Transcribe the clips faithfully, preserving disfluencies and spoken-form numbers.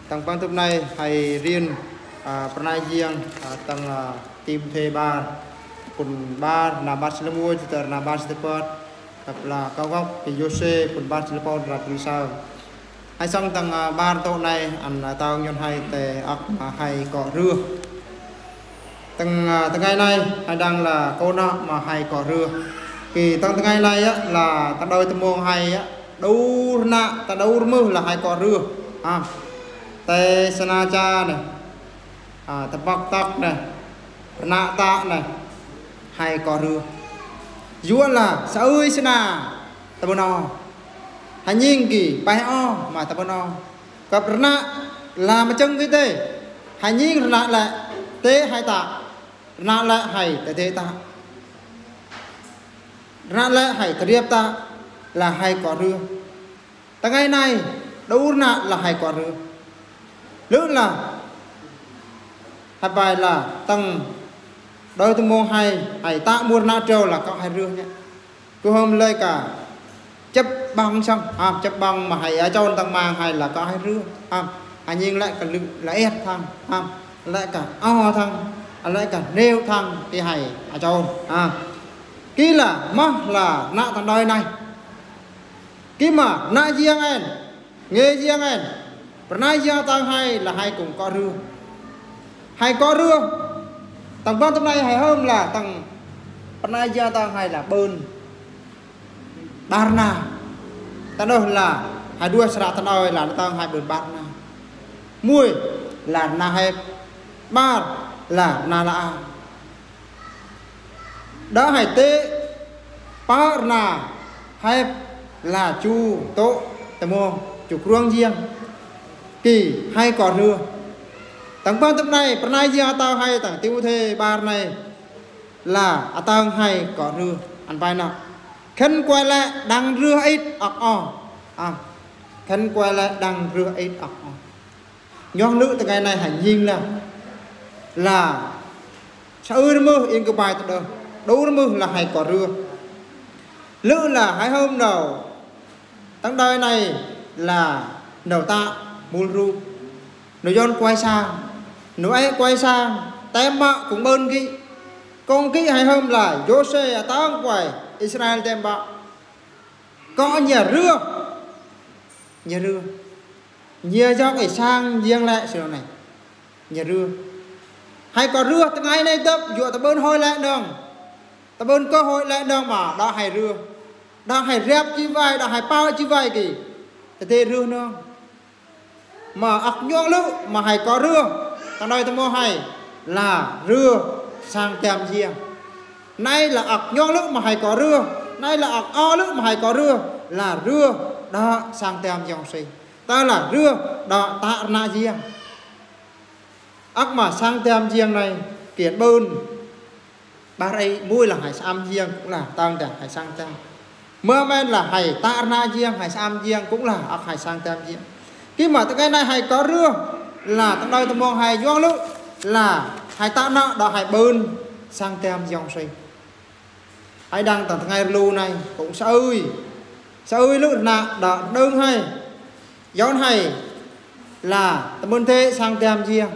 Tang păng tŭp nai hai rien, a, pơrnai jiăng, a, tang, a, Timôthê ƀar, pŭn ƀar, rơna ƀar sư lơm uôi, tơ rơna ƀar sư tơpơt, kăp la kâo gŏp, kơ Yôsuê, pŭn ƀar sư lơm pôn, rơna ƀar sư lơm sơm. Hai sŏng tang, a, ƀar tŏ nai, ăn, a, tơng nhôn hai tơ ŏk, a, hai kŏ rưh. Tang, a, tơngai nai, hai đang la kŏ nă mă hai kŏ rưh. Kơ tang tơngai nai yă, la tang đôi tơmông hai yă, đŭr nă, tang đŭr mưh la hai kŏ rưh. A. Tơ sơnă cha nai. A, tơpŏk tŏk nai. Rơnă tă nai. Hai kŏ rưh. Yua la, sa ơi sơnă. Tơbơ̆n o. Hai nhing kơ, pai o, mă tơbơ̆n o. Kăp rơnă, la mă chăng kơ tê. Hai nhing rơnă lĕ, tê hai tă. Rơnă lĕ hai tê tê tă. Rơnă lĕ hai tê riăp tă, la hai kŏ rưh. Tơngai nai, đŭr nă la hai kŏ rưh. Lư̆ la, hai pai la, tang đôi tơmông hai, hai tă mur nă trâu la kŏ hai rưh nhă. Kơ hôm lơi kơ chăp ƀăng sŏng, a, chăp ƀăng mă hai a chôn tang mang hai la kŏ hai rưh, a, hai nhing lĕ kơ lư̆ la ĕt thăng, a, lĕ kơ o thăng, lĕ kơ nêu thăng kơ hai a chôn, a. Kơ la, mă la nă tang đôi nai. Kơ mă nă jiăng en, nge jiăng en. Pơrnai jiăng tang hai la hai kŭng kŏ rưh. Hai kŏ rưh. Tang ƀon tơm nai hai hôm la tang pơrnai jiăng tang hai la ƀơn ƀar na. Tang đôi la hai đuaĭ sră tang đôi la tang hai ƀơn ƀar na. Mui la na hai ƀar la na la a. Đa hai tê pă rơna hai la chu tŏ tơmông chu kruang jiăng. Kơ hai kŏ rưh. Tang ƀon tơm nai pơrnai jiăng atang hai tang Timôthê ƀar nai la atang hai kŏ rưh ăn pai nă. Khân kuai lĕ đang rưh ĭt ŏk o. A. Khân kuai lĕ đang rưh ĭt ŏk o. Nhŏng lư̆ tơngai nai hai nhing la. La. Sa ơi rơmưh ing kơ pai tơđơh. Đŭr mưh la hai kŏ rưh. Lư̆ la hai hôm nâu. Tang đôi nai la nâu tă mul rup. Nâu yon kuai sang. Nâu ĕ kuai sang. Tơm mă kŭng ƀơn kơ. Kŏng kơ hai hôm la Yôsuê atang kuai Israel tơm ƀă. Kŏ nhia rưh. Nhia rưh. Nhia yŏk ê sang jiăng lĕ sơnă nai. Nhia rưh. Hai kŏ rưh tơngai nai dăp, yua tơƀơn hơi lĕ nơng. Tơƀơn kơ hơi lĕ nơng mă, đa hai rưh. Đa hai riăp chi vai, đa hai pao chi vai kơ. Tơdê rưh nơng. Mă ŏk nhŏng lư̆, mă hai kŏ rưh. Tang đôi tơmông hai. La rưh sang tơm jiăng. Nai la ŏk nhŏng lư̆ mă hai kŏ rưh. Nai la ŏk o lư̆ mă hai kŏ rưh. La rưh đa sang tơm jiăng si. Tơ la rưh đa tă rơnă jiăng. Ăk mă sang tơm jiăng nai kian ƀơn. Ƀar ơi mui la hai sam jiăng kŭng la tang tơm hai sang tơm. Mơmen la hai tă rơnă jiăng, hai sam jiăng kŭng la ăk hai sang tơm jiăng. Kơ mă tơngai nai hai kŏ rưh la tang đôi tơmông hai nhŏng lư̆ la hai tă nă đa hai ƀơn sang tơm jiăng si. Hai đang tang tơngai rlu nai kŭng sa ơi. Sa ơi lư̆ rơnă đa đơng hai. Yon hai la tơƀơn tê sang tơm jiăng.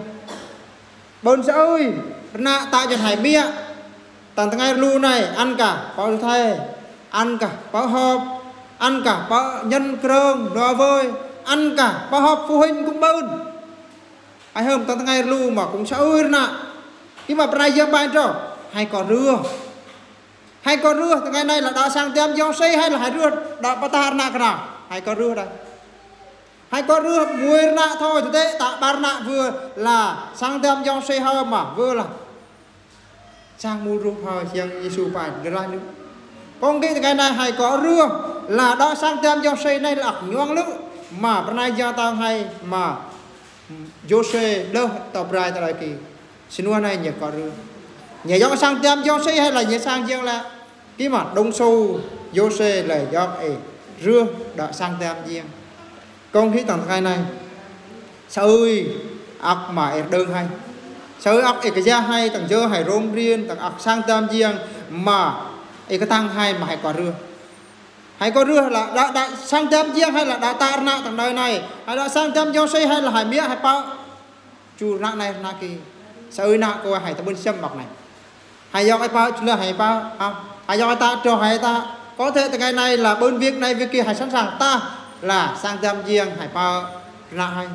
Ƀơn sa ơi rơnă tă yon hai ƀiă. Tang tơngai rlu nai ăn kơ pă thê, ăn kơ pă họp, ăn kơ pă nhân krơng nua vơi, ăn kơ pă họp phu hinh kŭng ƀơn. Hai hôm tang tơngai rlu mă kŭng sa ơi rơnă. Kơ mă pơrnai jiăng pai trô hai kŏ rưh. Hai kŏ rưh tơngai nai la đa sang tơm jiăng si hai la hai rưh đa pơtă rơnă kơna. Hai kŏ rưh đa. Hai kŏ rưh mui rơnă thôi tơdê tă ƀar rơnă vơ la sang tơm jiăng si hơi mă vơ la. Sang mul rup hơi jiăng Yêsu pai dơlah lư̆. Kŏng kơ tơngai nai hai kŏ rưh la đa sang tơm jiăng si nai la ŏk nhŏng lư̆ mă pơrnai jiăng tang hai mă. Yôsuê đơh tŏ prai tơlơi kơ. Sơnua nai nhia kŏ rưh. Nhia yŏk sang tơm jiăng si hai la nhia sang jiăng la. Kơ mă đŭng su Yôsuê la yŏk ê rưh đa sang tơm jiăng. Kŏng kơ tang tơngai nai. Sa ơi ăk mă ê đơng hai. Sa ơi ăk ê kơ ja hai tang jơ hai rôm rien tang ăk sang tơm jiăng mă ê kơtang hai mă hai kŏ rưh. Hai cọ rưa lah đa, đa sang dăm jiăng hai lah đa tă rơnă tang đơi nai. Hai đa sang dăm jong si hai lah hai miă hai pă. Chu rơnă nai rơnă ki. Sa ơi nă kơ hai tơbơn siăm mok nai. Hai yŏk hai pă chu lah hai pă. Ha. Hai yŏk hai tă, trŏ hai tă. Có thể tơngai nai lah bơn việc nai việc kia hai sẵn sàng tă. Lah sang dăm jiăng hai pă rơnă hai.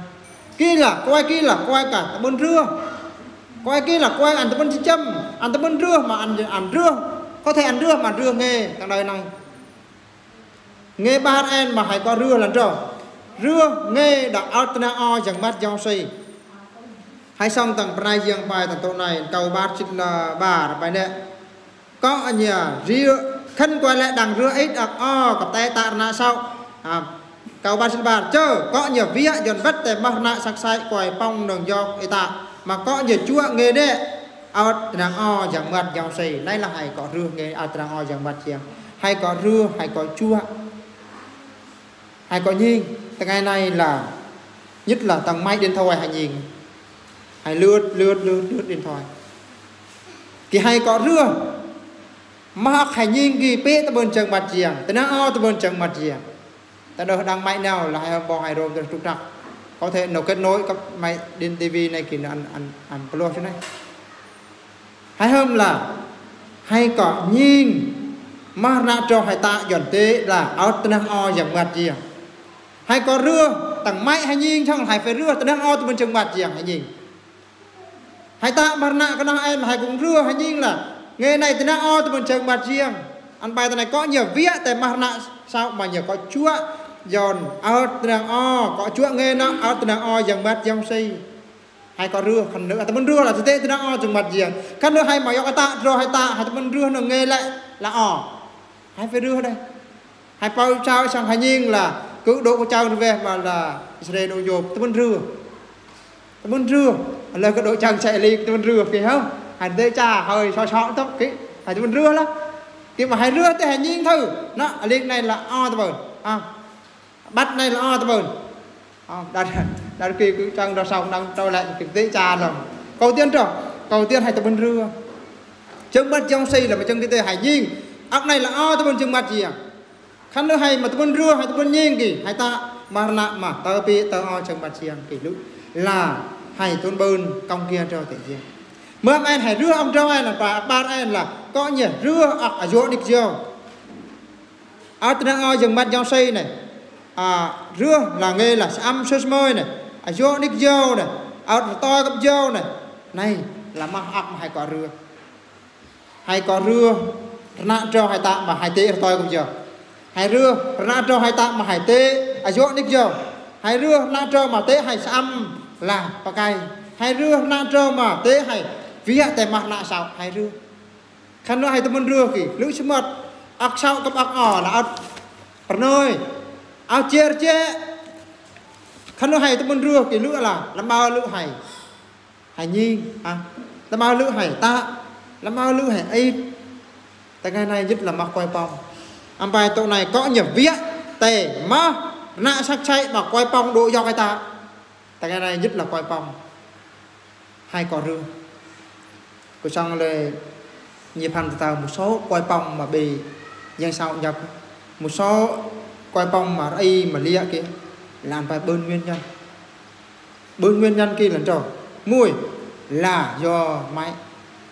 Ki lah, kơ ai ki lah, kơ ai kah tơbơn rưa. Kơ ai ki lah, kơ ai ăn tơbơn siăm, ăn tơbơn rưa mă ăn, ăn rưa. Có thể ăn rưa mă ăn rưa nge tang đơi nai. Nge ƀar en mă hai cọ rưa lăng trŏ. Rưa nge đa ăt tơnah o jang măt jong si. Hai song tang pơnai jiăng pai tang tŏ nai, kâo ƀar sĭt lah ƀar pai nĕ. Kŏ ña rưa, khân kơ ai lĕ đang rưa ĭt ăk o, kăp te tă rơnă sŏ. Ha, kâo ƀar sĭt ƀar, chơ, kŏ ña wiă jon băt te mă rơnă săk sai kơ ai pŏng nơng yŏk i tă. Mă kŏ ña chuă nge nĕ, ăt tơnah o jang măt jong si. Nai lah hai cọ rưa nge ăt tơnah o jang măt jiăng. Hai cọ rưa, hai cọ chuă. Hai cọ nhing, tơngai nai lah, nhất là tang máy điện thoại hai nhing. Hai lướt, lướt, lướt, lướt điện thoại. Ki hai cọ rưa. Mă ăk hai nhing ki pĕ tơbơn jang măt jiăng. Tơnah o tơbơn jang măt jiăng. Tă đơh đang máy nao lah hai hôm ƀong hai rôm tơl trục trặc. Có thể nó kết nối kăp máy điện tivi nai ki ăn, ăn, ăn pơlôh chu nai. Hai hôm lah, hai cọ nhing, mă rơnă trŏ hai tă jon tê lah, ăt tơnah o jang măt jiăng. Hai cọ rưa, tang máy hai nhing song hai phải rưa, tơnah o tơbơn jang măt jiăng hai nhing. Hai tă mă rơnă kơnơh en hai kông rưa hai nhing lah. Nge nai tơnah o tơbơn jang măt jiăng. Ăn pai tơ nai kŏ ña wiă te mă rơnă sŏ mă ña kŏ chuă jon ăt tơnah o, kŏ chuă nge nă ăt tơnah o jang măt jong si. Hai cọ rưa, khân nư, hai tơbơn rưa lah, tơdê tơnah o jang măt jiăng. Khân nư hai mă yŏk hai tă, trŏ hai tă, hai tơbơn rưa nơ nge lĕ, lah o. Hai phải rưa đei. Hai pă chao sang hai nhing lah, kơ đô kơ chao rơ weh mă lah, Israel đô yôp, tơbơn rưa. Tơbơn rưa, lah kơ đô chang sai lik, tơbơn rưa, kơ hơm. Hai tơdê cha, hơi sŏ sŏ tŏk, kơ, hai tơbơn rưa lah. Kơ mă hai rưa tê hai nhing thơ, nă, lik nai lah o tơbơn. Ha. Băt nai lah o tơbơn. Ơ, đa, đa kơ kơ chang đa song năng trôi lại kơ tê cha lòng. Cầu tiên trŏ, cầu tiên hai tơbơn rưa. Jang măt jong si lah mă jang kơ tê hai nhing. Ăk nai lah o tơbơn jang măt jiăng. Khân nư hai mă tơbơn rưa, hai tơbơn nhing ki. Hai tă mă rơnă mă tơ pĕ tơ o jang măt jiăng ki lu. Lah hai tơbơn kông kiăng trŏ tê jiăng. Mơm en hai rưa ăk trŏ en lah, ƀar, ƀar en lah. Kŏ ña rưa ăk a yŏk nik yŏk. Ăt tơnah o jang măt jong si nai. A, rưa lah nge lah sa ăm sơs mơi nai. A yŏk nik yŏk nai. Ăt rơtoi kăp yŏk nai. Nai, lah mă ăk mă hai cọ rưa. Hai cọ rưa, rơnă trŏ hai tă mă hai tê rơtoi kăp yŏk. Hai rưa, rơnă trŏ hai tă mă hai tê, a yŏk nik yŏk. Hai rưa, rơnă trŏ mă tê hai sa ăm, lah, pơkai. Hai rưa, rơnă trŏ mă tê hai, wiă te mă rơnă sŏ, hai rưa. Khân nư hai tơbơn rưa ki, lu sơmăt, ăk sŏ kăp ăk o, lah ăt pơnơi. Ăt jer je. Khân nư hai tơbơn rưa ki, lu lah, lăm ƀao lu hai. Hai nhing, ha. Lăm ƀao lu hai tă, lăm ƀao lu hai ĭt. Tơngai nai jĭt lah mă kơ ai pŏng. Ăn pai tŏ nai kŏ ña wiă, te mă, rơnă săk sai mă kơ ai pŏng đô yŏk ai tă. Tơngai nai jĭt lah kơ ai pŏng. Hai cọ rưa. Kơ sŏng lĕ ñi phăn tơ tơ một số kơ ai pŏng mă ƀi yang sŏ jăp. Một số kơ ai pŏng mă rơi mă liă kơ. Lah ăn pai bơn nguyên nhân. Bơn nguyên nhân ki lăng trŏ. Mui là do máy.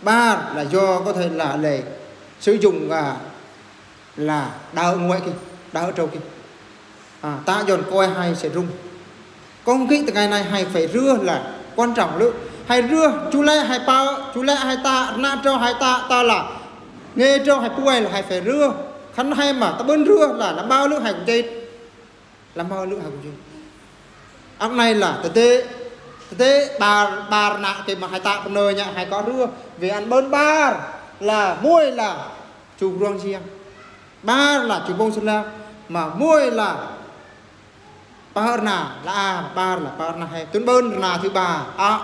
Ƀar là do có thể là lệ sử dụng, à, là đơ nguội ki, đơ trâu ki. À, tă jon kơ ai hai sẽ rung. Kông kĭ tơngai nai hai phải rưa là quan trọng lư. Hai rưa, chu lĕ hai pă, chu lĕ hai tă, rơnă trŏ hai tă, tă là. Nge trŏ hai puai là hai phải rưa. Khân hai mă, tơbơn rưa là, là bao lư hai kông jĭt. Lăm ƀao lu hai kông jĭt. Ăk nai lah, tơdê, tơdê ƀar, ƀar nă kơ mă hai tă pơnơi ñă hai cọ rưa. Vì ăn bơn ƀar, lah, mui lah, chu ruang jiăng. Ƀar lah, chu ƀông sơlah, mă mui lah, pă rơnă, lah, a, ƀar lah, pă rơnă hai. Tun bơn, rơnă thứ ba, a,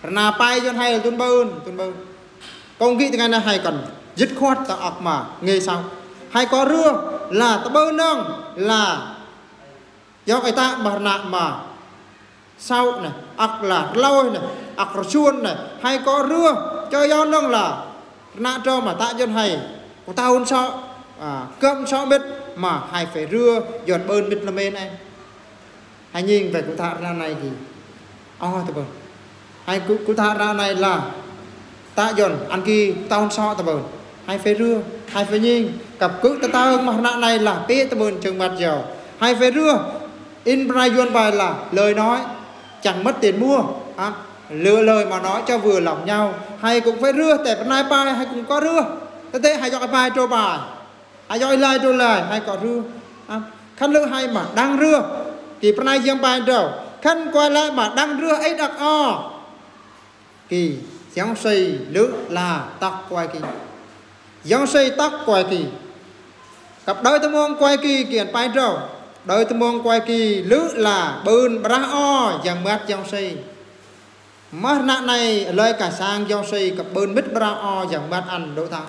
rơnă pai jon hai, tun bơn, tun bơn. Kông kĭ tơngai nai hai kăn, dứt khoát tơ ăk mă, nge sŏ. Hai cọ rưa, lah, tơbơn nơng, lah, Yŏk ai tă mă rơnă mă sŏ nai, ăk lah rơlôi nai, ăk rơsuôn nai, hai cọ rưa, chơ yŏng nơng lah rơnă trŏ mă tă jăn hai, kơ tơhun sŏ, à, kơm sŏ mĭt, mà hai phê rưa, yuan bơn mĭt lơmen ê. Hai nhing về kŭ tha ră anai ki. Ơ, tơ bơn. Hai kŭ, kŭ tha ră anai lah. Ta yuan, ăn ki tơhŭn sŏ tơ bơn. Hai phê rưa, hai phê nhing. Kăp kŭ tơtơng mă ră anai lah, pê tơ bơn chơng măt yau. Hai phê rưa, in bơnai yuan pai lah, lời nói. Chẳng mất tiền mua. Hă? Lựa lời mà nói cho vừa lòng nhau. Hai kŭ phê rưa, tơ bơnai pai, hai kŭ kơ rưa. Tơ tê hai yŏk pai trô pai. Hai yŏk lai trô lai, hai kơ rưa. Hă? Khăn lưh hai mă, đang rưa. Ki bơnai yơng pai trô. Khăn kuai lai mă, đang rưa, ê đăk o. Ki, yŏng si, lưh, la, tŏk kuai ki. Yŏng si, tŏk kuai ki. Kăp đơi tơmong kuai ki, ki ăn pai trô. Đơi tơmong kuai ki, lưh, la, bơn, brah o, yơng măt yŏng si. Mă ră anai, lơi kơ sang yŏng si, kăp bơn mĭt brah o, yơng măt ăn đô tha.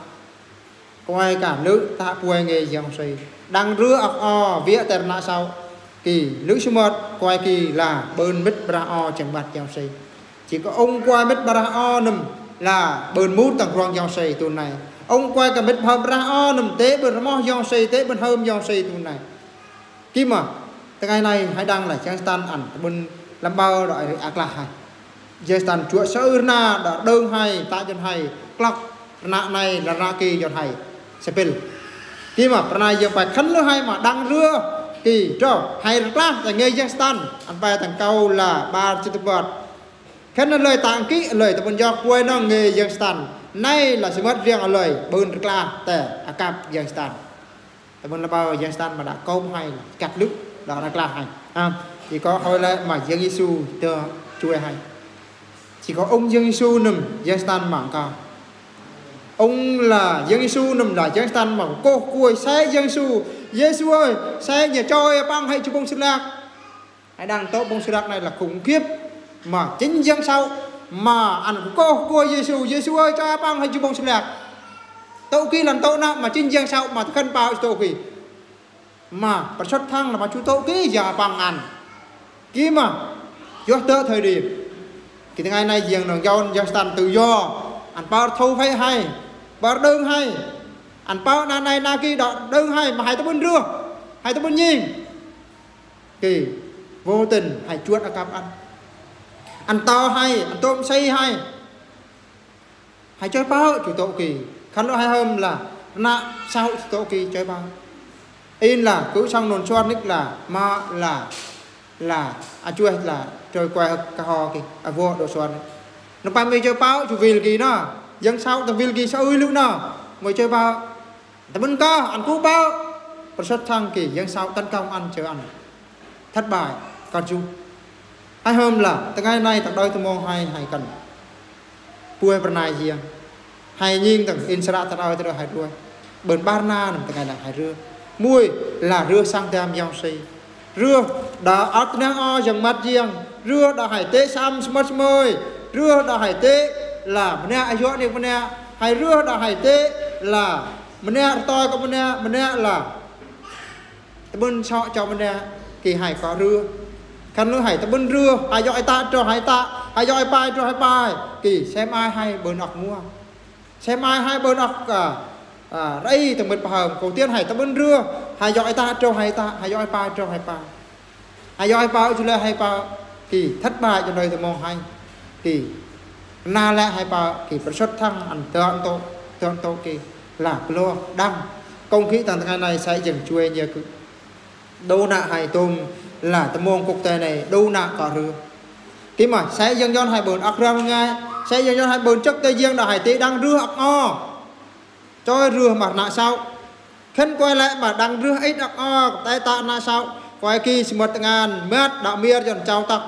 Kuai kơ lưh tha puai ngê yŏng si. Đang rưa ăk o, wiă tơ ră anai sâu. Ki, lưh sơmơt, kuai ki lah, bơn mĭt brah o, chơng măt yŏng si. Chi kơ ung kuai mĭt brah o nơm, lah, bơn mŭt tơng kruang yŏng si tun nai. Ung kuai kơ mĭt bơhơm brah o nơm, tê bơn rơmoh yŏng si, tê bơn hơm yŏng si tun nai. Ki mă, tơngai nai hai đang lah, Yang Satan ăn, tơ bơn lăm bao đŏ ri ăk lah hai. Yang Satan chuă sơ rna đŏ đơng hai, ta yuan hai, klăk, rna nai, lah rna ki yuan hai. Sơpil. Ki mă, bơnai yơng pai khăn lưh hai mă, đang rưa, ki, trô, hai rơklah, tơ ngê Yang Satan, ăn pai tơng kâu lah, bar chit bơt. Khăn lưh ta ăn ki, lưh tơ bơn yŏk kuai nŏng ngê Yang Satan. Nai lah sơmơt riăng lưh, bơn rơklah, tơ, akăp Yang Satan. Tơ bơn lăm bao Yang Satan mă đă kôm hai, kăt lưh, đă rơklah hai. Hă, chi kơ hơi lĕ mă Yang Yêsu tơ chuai hai. Chi kơ ung Yang Yêsu nơm, Yang Satan mă kơ. Ung lah Yang Yêsu nơm lah Yang Satan mă kôh kuai se Yang Yêsu. Yêsu ơi, se nhe choi păng hai chu bông sơlak. Hai đang tŏ bông sơlak nai lah khủng khiếp. Mă chính Yang Sâu. Mă ăn kôh kuai Yêsu. Yêsu ơi, choi păng hai chu bông sơlak. Tŏ ki lăn tŏ nă, mă chính Yang Sâu, mă tơ khăn pao tŏ ki. Mă, pơsŏt thăng lah mă chu tŏ ki, ya păng ăn. Ki mă, yua tơ thời điểm. Ki tơngai nai yang nong yaun, Yang Satan tự do. Ăn pao thâu phê hai. Pao đơng hai. Ăn pao nă nai nă ki đŏ đơng hai, mă hai tơ bơn rưa. Hai tơ bơn nhing. Ki, vô tình, hai chuăt akăp ăn. Ăn tơ hai, ăn tôm si hai. Hai choi pao, chu tŏ ki. Khăn lưh hai hơm lah, nă sâu chu tŏ ki choi pao. In lah, kơ sang nôn suar nik lah, mă lah, lah, a chueh lah, choi kuai kơ ho ki, a vô đô suar nik. Nă pai mơi choi pao, chu wil ki nă. Yang Sâu tơ wil ki sa ui lưh nă. Mơi choi pao. Tơ bơn kơ, ăn kŭ pao. Pơsŏt thăng ki, Yang Sâu tấn công ăn chơ ăn. Thất bại, kơ chu. Hai hơm lah, tơngai nai tăk đơi tơmong hai, hai kăn. Puai bơnai yơng. Hai nhing tơng, in sơră tơ đơi tơ đơi hai đuai. Bơn bar nă nơm tơngai nai hai rưa. Mui, lah rưa sang dam yŏng si. Rưa đă ăt nă o yŏng măt yơng. Rưa đă hai tê sam sơmơt sơmơi. Rưa đă hai tê lah mơnă a yua ni mơnă. Hai rưa đă hai tê lah mơnă rơtoi kơ mơnă, mơnă lah. Tơ bơn sŏ chơ mơnă ki hai kơ rưa. Khăn lưh hai tơ bơn rưa, hai yua ai ta trô hai ta, hai yua ai pai trô hai pai. Ki sem ai hai bơn ŏk mua. Sem ai hai bơn ŏk, à, à, rei tơng mĭt pơhơm, kâu tiên hai tơ bơn rưa, hai yua ai ta trô hai ta, hai yua ai pai trô hai pai. Hai yua ai pao chu lĕ hai pao, ki thất bại yua đơi tơmong hai. Ki nă lĕ hai pao, ki pơsŏt thăng ăn tơ̆n tŏ, tơ̆n tŏ ki lah pơlô đăm. Kông ki tang tơngai nai sa yơng chuai nhia kơ. Đô nă hai tôm lah tơmong kŭk tơ nai, đô nă kơ rưa. Ki mă, sa yơng yon hai bơn ăk răng ngai, sa yơng yon hai bơn chăk tơ yơng đă hai tê đang rưa ăk o. Choi rưa mă nă sâu. Khăn kuai lĕ mă đang rưa ê đăk o, tê tă nă sâu. Kuai ki sơmơt tơngan, mơt đă mir yon chau tăk.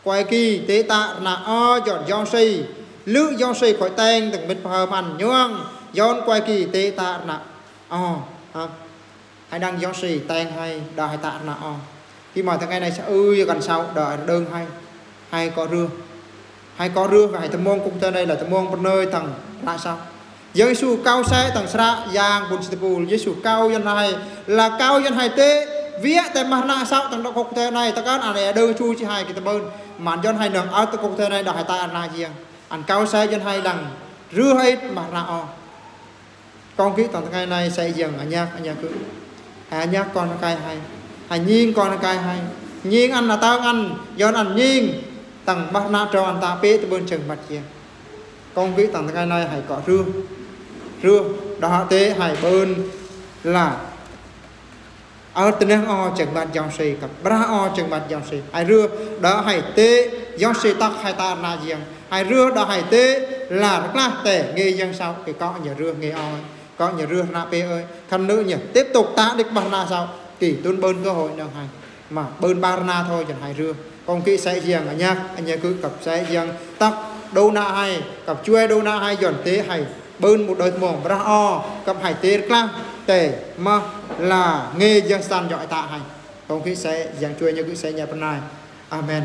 Kuai ki tê tă nă o yon yong si. Lưh yong si khỏi teng tơng mĭt pơhơm ăn nhuang. Yon kuai ki tê tă nă o. Hă? Hai đang yong si teng hai, đă hai tă nă o. Ki mă tơngai nai sa ư yua kăn sâu, đă hai đơng hai. Hai kơ rưa. Hai kơ rưa, hai tơmong kŭk tơ nai lah tơmong pơnơi tang nă sâu. Yêsu kâu se tang sră yang bun si tơpul. Yêsu kâu yon hai, lah kâu yon hai tê, wiă tê mă nă sâu tang đă kŭk tơ nai, tơkăn ăn ê đơng chu chi hai ki tơbơn. Măn yon hai nơng ăt tơ kŭk tơ nai đă hai tă nă yơng. Ăn kâu se yon hai đang rưa hai mă nă o. Kông kí tang tơngai nai sa yang anyak, anyak kơ. Hai anyak kon kai hai. Hai nying kon kai hai. Nying ăn na tang ăn, yon ăn nying. Tang mah na trô ăn ta pê tơ bơn cheng mat yang. Kông kí tang tơngai nai hai kŏ rưh. Rưh, đah tê hai bơn la. Ơ tơ neh o cheng mat yong si, kăp brah o cheng mat yong si. Hai rưh, đah hai tê, yong si tŏk hai ta na yang. Hai rưh, đah hai tê, la rơklah tê, nge yang sau, kơ kŏ nya rưh nge o. Kŏ nya rưh na pê ơi. Khăn nư nya, tiếp tục ta đĭk bar na sau. Kơ tun bơn cơ hội nâng hai. Mă bơn bar na thôi, jan hai rưh. Kông kí sa yang anyak, anyak kơ kăp sa yang tŏk đô na hai, kăp chuê đô na hai, yon tê hai. Bơn một đợt mông, brah o, kăp hai tê rơklah, tê, mah, la, nge yang san yong ta hai. Kông kí sa yang chuê anyak kơ sa nya pơnai. Amen.